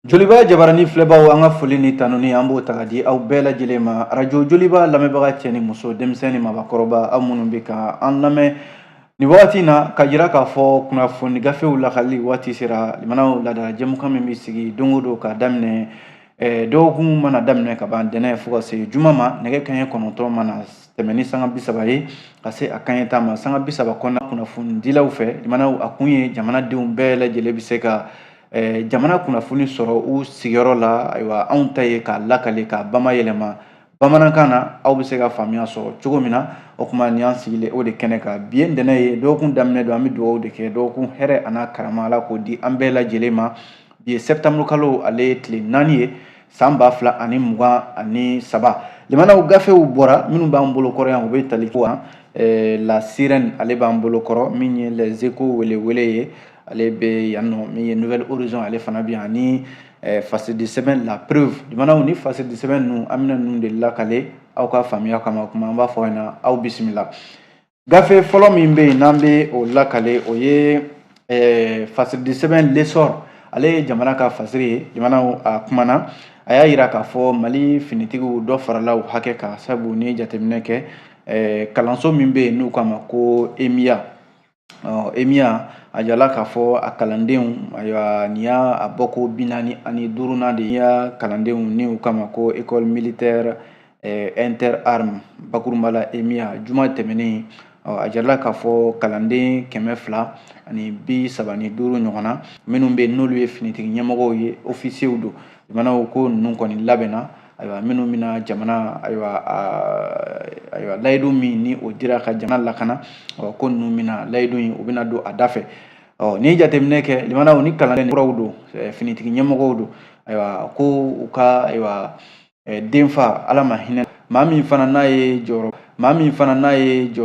Joliba jabarani filɛbaw, an ka foli ni tanuni, an b'o ta ka di aw bɛɛ lajɛlen ma. Arajo Joliba lamɛnbaga, cɛ ni muso, denmisɛn ni mabakɔrɔba, aw minnu bɛ ka an lamɛn nin wagati in na, ka jira k'a fɔ kunnafoni gafew lakali waati sera. Limanaw, laadala jɛmukan min bɛ sigi don o don ka daminɛ dɔgɔkun mana daminɛ ka ban ntɛnɛn fo ka se juma ma, nɛgɛ kanɲɛ 9 mana tɛmɛ ni sanga 30 ye ka se a kanɲɛ 10 ma, sanga 30 kɔnɔna, kunnafonidilaw fɛ. Limanaw, a kun ye jamanadenw bɛɛ lajɛlen bɛ se ka jamana kunnafoni sɔrɔ u sigiyɔrɔ la. Ayiwa, anw ta ye k'a lakale, k'a bamayɛlɛma bamanankan na, aw bɛ se ka faamuya sɔrɔ cogo min na. O tuma, nin y'an sigilen o de kɛnɛ kan. Bi ye ntɛnɛn ye, dɔgɔkun daminɛ don. An bɛ dugawu de kɛ, dɔgɔkun hɛrɛ a n'a karama, Ala k'o di an bɛɛ lajɛlen ma. Bi ye septembre kalo ale ye tile 4 ye, san 2023. Limanaw, gafew bɔra minnu b'an bolo kɔrɔ yan, u bɛ tali ko La Sirène, ale b'an bolo kɔrɔ, min ye Les Échos welewele ye, ale bɛ yan nɔ, min ye Nouvel Horizon, ale fana bɛ yan, ani fasidi sɛbɛn La Preuve. Limanaw, ni fasidi sɛbɛn ninnu, an bɛna ninnu de lakale aw ka faamuya kama. Kuma an b'a fɔ aw ɲɛna, aw bisimila. Gafe fɔlɔ min bɛ yen n'an bɛ o lakale, o ye fasidi sɛbɛn L'Essor. Ale ye jamana ka fasiri ye. Jamanaw, a kumana, a y'a yira k'a fɔ Mali finitigiw, dɔ farala u hakɛ kan, sabu ni jateminɛ kɛ, kalanso min bɛ yen n'u k'a ma ko EMIA, EMIA, a jala k'a fɔ a kalandenw, ayiwa, nin y'a bɔko 45nan de ye. Kalandenw ni u k'a ma ko École militaire interarmes, bakurunba la EMIA, juma tɛmɛnen, a jirala k'a fɔ kalanden 235 ɲɔgɔn na minnu bɛ yen n'olu ye finitigi ɲɛmɔgɔw ye, officiers don. Jamanaw ko ninnu kɔni labɛnna. Ayiwa, minnu bɛna jamana, ayiwa, layidu min ni o dira ka jamana lakana, ko ninnu bɛna layidu in, u bɛna don a da fɛ. Ɔ n'i ye jateminɛ kɛ, limanaw, ni kalanden kuraw don, finitigi ɲɛmɔgɔw don. Ayiwa, ko u ka, ayiwa, denfa, Ala ma hinɛ maa min fana n'a ye jɔyɔrɔ, maa min fana n'a ye jɔyɔrɔ